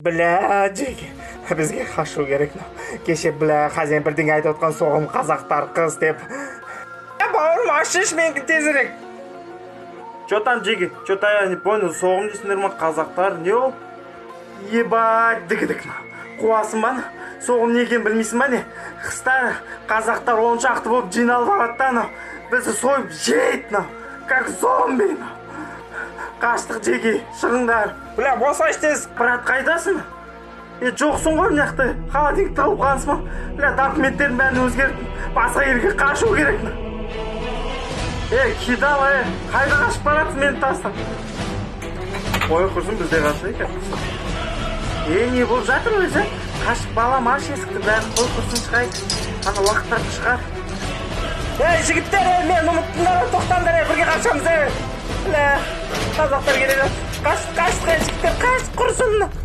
Бля, жеке, бізге қашу керек. Кеше, бля, хозяин бірдеңе айтып отқан, соғым қазақтар қыз деп. Е, бауырым, ашшы менікі тезірек. Че там, жеке? Че-то я не понял, соғым дейсіңдер ма, қазақтар, не ол? Ебать, дігідік, қуасың ба? Соғым не екенін білмейсің ба, не? Қыста қазақтар 10 шақты болып жиналып алады да, анау бізді сойып жейді мынау, как зомби мынау. Қаштық, жеке, шығыңдар. Бля, босайшы тез, брат, қайдасың? Е, жоқсың ғой мына жақта, холодильник тығылып қалғансың ба? Бля, документтердің бәрін өзгерттім, басқа жерге қашу керек. Е, кидал, е, қайда қашып баратсың мені тастап? Ой, құрсын, біз де қашайық. Е, не болып жатыр өзі? Қашып, балам, аш есікті, бәрін қой, құрсын, шығайық, ана уақыттар шығар. Ей, жігіттер, ей, мені ұмыттыңдар ғой, тоқтаңдар, ей, бірге қашамыз, ей. Бля, қазақтар келе жатыр, қаштық, қаштық, ей, жігіттер, қаштық, құрсын.